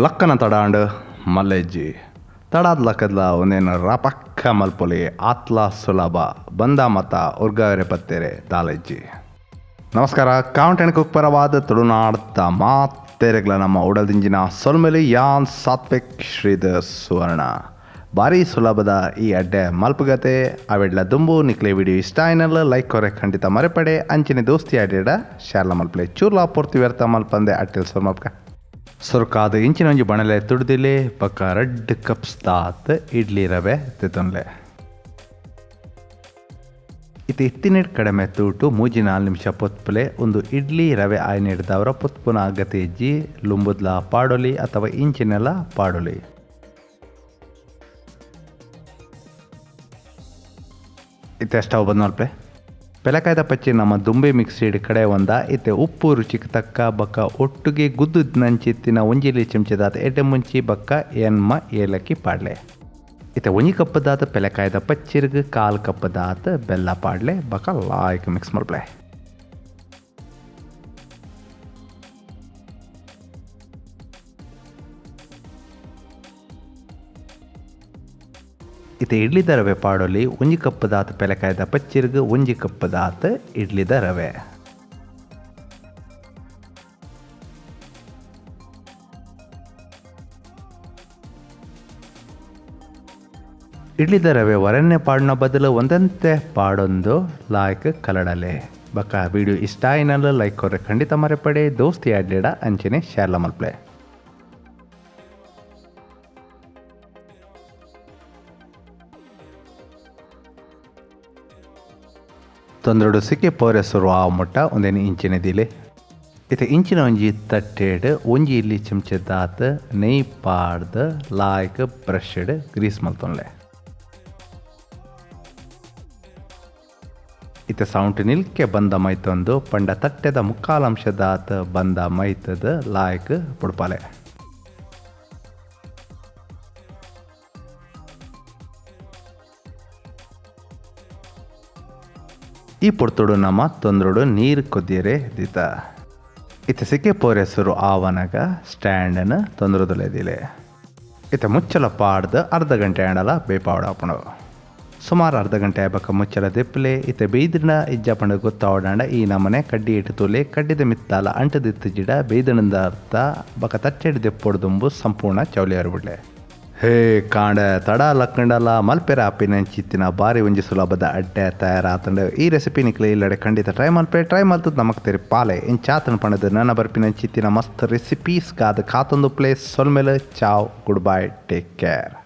ಲಕ್ಕನ ತಡಾಂಡ್ ಮಲ್ಲೆಜ್ಜಿ ತಡಾದ್ ಲಕ್ಕದ್ಲ ಒಂದೇನು ರಪಕ್ಕ ಮಲ್ಪೊಲಿ ಆತ್ಲ ಸುಲಭ ಬಂದ ಮತ ಉರ್ಗಾವರೆ ಪತ್ತೇರೆ ದಾಲೆಜ್ಜಿ. ನಮಸ್ಕಾರ, count and cook ಪರವಾದ ತುಳುನಾಡ್ದ ಮಾತೆರೆಗ್ಲ ನಮ್ಮ ಉಡಲ್ದಿಂಜಿನ ಸೊಲ್ಮೆಲಿ. ಯಾನ್ ಸಾತ್ವಿಕ್ ಶ್ರೀಧರ್ ಸುವರ್ಣ. ಭಾರಿ ಸುಲಭದ ಈ ಅಡ್ಡೆ ಮಲ್ಪುಗತೆ. ಅವೆಡ್ಲ ದುಂಬು ನಿಕ್ಲೆ ವಿಡಿಯೋ ಇಷ್ಟ ಆಯ್ನಲ್ಲ ಲೈಕ್ ಕೊರೆ ಖಂಡಿತ ಮರೆಪಡೆ, ಅಂಚಿನ ದೋಸ್ತಿ ಅಡ್ಡೆಡ ಶೇರ್ಲ ಮಲ್ಪಲೆ. ಚೂರ್ಲಾ ಪೂರ್ತಿ ವ್ಯರ್ಥ ಮಲ್ಪಂದೆ ಅಟ್ಟೆಲ್ ಸುರು ಮಲ್ಪಕ. ಸುರುಕಾದ್ ಇಂಚಿನ ಒಂಜಿ ಬಣಲೆ ತುಡ್ದಿಲೆ ಬೊಕ್ಕ 2 ಕಪ್ಸ್ ದಾತ್ ಇಡ್ಲಿ ರವೆ ತಿತ್ತೊನ್ಲೆ. ಇತ್ತೆ ಇತ್ತಿನೆಡ್ ಕಡಿಮೆ ತೂಟು 3-4 ನಿಮಿಷ ಪೊತ್ಪುಲೆ. ಒಂದು ಇಡ್ಲಿ ರವೆ ಆಯ್ನೆಡ್ದವರ ಪೊತ್ಪುನ ಅಗತ್ಯ ಇಜ್ಜಿ. ಲುಂಬುದ್ಲ ಪಾಡೊಲಿ ಅಥವಾ ಇಂಚಿನೆಲ್ಲ ಪಾಡೊಲಿ. ಇತ್ತೆ ಸ್ಟವ್ ಬಂದ್ ಮಲ್ಪೆ. ಪೆಲಕಾಯ್ದ ಪಚ್ಚಿ ನಮ್ಮ ದುಂಬೆ ಮಿಕ್ಸಿಡ್ ಕಡೆ ಒಂದ. ಇತ್ತೆ ಉಪ್ಪು ರುಚಿಗೆ ತಕ್ಕ ಬಕ್ಕ ಒಟ್ಟುಗೆ ಗುದ್ದು ನಂಚಿತ್ತಿನ ಒಂಜಿಲಿ ಚಮಚದಾತ ಎಡ್ಡೆ ಮುಂಚಿ ಬಕ್ಕ ಎನ್ಮ ಏಲಕ್ಕಿ ಪಾಡ್ಲೆ. ಇತ್ತೆ ಒಂಜಿ ಕಪ್ಪದಾತ ಪೆಲಕಾಯ್ದ ಪಚ್ಚಿರ್ಗ್ 1/4 ಕಪ್ಪದಾತ ಬೆಲ್ಲ ಪಾಡ್ಲೆ ಬಕ್ಕ ಲಾಯ್ಕ್ ಮಿಕ್ಸ್ ಮಲ್ಪಲೆ. ಇತ್ತೆ ಇಡ್ಲಿದ ರವೆ ಪಾಡೊಲಿ. ಒಂಜಿ ಕಪ್ಪದಾತ ಪೆಲಕಾಯ್ದ ಪಚ್ಚಿರ್ಗ್ ಒಂಜಿ ಕಪ್ಪದಾತ ಇಡ್ಲಿದ ರವೆ. ಇಡ್ಲಿದ ರವೆ ವರನ್ನೆ ಪಾಡಿನ ಬದಲು ಒಂದಂತೆ ಪಾಡೊಂದು ಲಾಯ್ಕ್ ಕಲಡಲೆ. ಬಕ್ಕ ವಿಡಿಯೋ ಇಷ್ಟ ಆಯ್ನಲ್ಲ ಲೈಕ್ ಕೊರ್ರೆ ಖಂಡಿತ ಮರೆಪಡೆ. ದೋಸ್ತಿ ಆಡ್ಲಿಡ ಅಂಚನೆ ಶೇರ್ಲ ಮಲ್ಪಲೆ. ತೊಂದರಡು ಸಿಕ್ಕೆ ಪೋರೆ ಸುರು ಆ ಮುಟ್ಟ ಒಂದೇನು ಇಂಚಿನ ದಿಲೆ. ಇತ್ತೆ ಇಂಚಿನ ಒಂಜಿ ತಟ್ಟೆಡ್ ಒಂಜಿ ಇಲ್ಲಿ ಚಮಚದಾತ್ ನೆಯ್ ಪಾಡ್ದ್ ಲಾಯ್ಕ್ ಬ್ರಷ್ಡ್ ಗ್ರೀಸ್ ಮಲ್ತೊನ್ಲೆ. ಇತ್ತೆ ಸೌಂಟ್ ನಿಲ್ಕೆ ಬಂದ ಮೈತೊಂದು ಪಂಡ ತಟ್ಟೆದ ಮುಕ್ಕಾಲಂಶದಾತ್ ಬಂದ ಮೈತದ ಲಾಯ್ಕ್ ಪುಡ್ಪಾಲೆ. ಈ ಪೊರ್ತುಡು ನಮ್ಮ ತೊಂದರಡು ನೀರು ಕೊದ್ದಿಯರೆ ದಿತ. ಇತ್ತೆ ಸಿಕ್ಕೆ ಪೋರೆ ಸುರು ಆವನಗ ಸ್ಟ್ಯಾಂಡನ್ನು ತೊಂದರದುಲೆದಿಲೆ. ಇತ್ತೆ ಮುಚ್ಚಲ ಪಾಡ್ದು ಅರ್ಧ ಗಂಟೆ ಆಂಡಲ ಬೇಪಾವಡ ಆಪುಂಡು. ಸುಮಾರು ಅರ್ಧ ಗಂಟೆ ಆಯ್ಬಕ್ಕ ಮುಚ್ಚಲ ದೆಪ್ಪಲೆ. ಇತ್ತೆ ಬೇಯ್ದಿನ ಇಜ್ಜ ಪಂಡ ಗೊತ್ತಾವಡಾಂಡ ಈ ನಮನೆ ಕಡ್ಡಿ ಇಟ್ಟು ತೂಲೆ. ಕಡ್ಡಿದ ಮಿತ್ತಾಲ ಅಂಟದಿತ್ತು ಜಿಡ ಬೇಯ್ದಣಿಂದ ಅರ್ಥ ಬಕ ತಟ್ಟೆಡ್ ದೆಪ್ಪೊಡ್ದುಂಬು ಸಂಪೂರ್ಣ ಚೌಲಿ ಬಿಡ್ಲೆ. ಹೇ ಕಾಂಡ ತಡ ಲಕ್ಕಂಡಲ ಮಲ್ಪೆರ ಆಪಿನಂಚಿತ್ತಿನ ಬಾರಿ ಒಂಜಿ ಸುಲಭದ ಅಡ್ಡೆ ತಯಾರಾತಂಡ. ಈ ರೆಸಿಪಿ ನಿಕ್ಲೆ ಇಲ್ಲಡೆ ಖಂಡಿತ ಟ್ರೈ ಮಲ್ಪೆ. ಟ್ರೈ ಮಲ್ತದ್ ನಮಕ್ ತೆರಿ ಪಾಲೆ ಇಂಚಾತನ ಪಣದ ನನ್ನ ಬರ್ಪಿನಂಚಿತ್ತಿನ ಮಸ್ತ್ ರೆಸಿಪೀಸ್ ಗಾದ ಕಾತೊಂದು ಪ್ಲೇಸ್ ಸೊಲ್ಮೆಲೆ. Chow, good bye, take care.